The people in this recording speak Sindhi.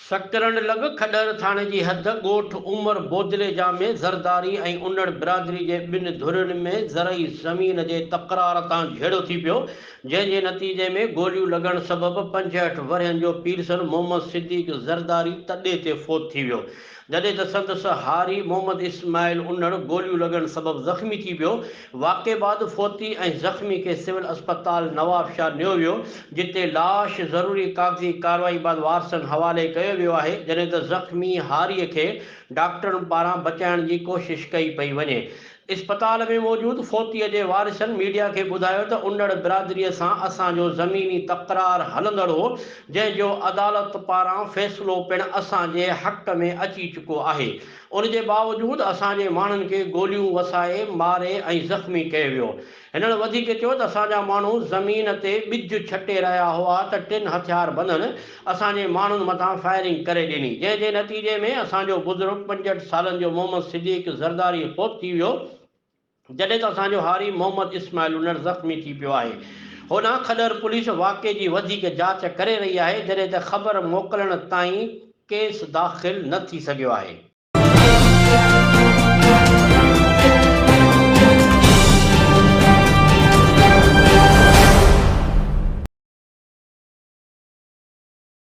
سڪرنڊ لڳ کڏهر ٿاڻي جي حد ڳوٺ عمر بودليجا ۾ زرداري ۽ انڙ برادري جي ٻن ڌرين ۾ زرعي زمين جي تڪرار تان جهيڙو ٿي پيو، جنهن جي نتيجي ۾ گوليون لڳڻ سبب 65 ورهين جو پيرسن محمد صديق زرداري تڏي تي فوت ٿي ويو. جڏهن ته سندس هاري محمد اسماعيل انڙ گوليون لڳڻ سبب زخمي ٿي پيو. واقعي بعد فوتي ۽ زخمي کي سول اسپتال نوابشاهه نيو ويو، جتي لاش ضروري ڪاغذي ڪارروائي بعد وارثن حوالي ڪيو ويو آهي، جڏهن ته زخمي هاري کي ڊاڪٽرن پاران بچائڻ جي ڪوشش ڪئي پئي وڃي. اسپتال ۾ موجود فوتي جي وارثن ميڊيا کي ٻڌايو ته انڙ برادري سان اسان جو زميني تڪرار هلندڙ هو، جنهن جو عدالت پاران فيصلو پڻ اسان جي حق ۾ اچي چڪو آهي، ان جي باوجود اسان جي ماڻهن کي گوليون وسائي ماري ۽ زخمي ڪيو ويو. هنن وڌيڪ چيو ته اسان جا ماڻهو زمين تي ٻج ڇٽي رهيا هئا ته ٽن هٿياربندن اسان جي ماڻهن مٿان فائرنگ ڪري ڏني، جنهن جي نتيجي ۾ اسان جو بزرگ 65 سالن جو محمد صديق زرداري فوت ٿي ويو، جڏهن ته اسان جو هاري محمد اسماعيل انڙ زخمي ٿي پيو آهي. هوڏانهن کڏهر پوليس واقعي جي وڌيڪ جاچ ڪري رهي آهي، جڏهن ته خبر موڪلڻ تائين ڪيس داخل نه ٿي سگهيو آهي.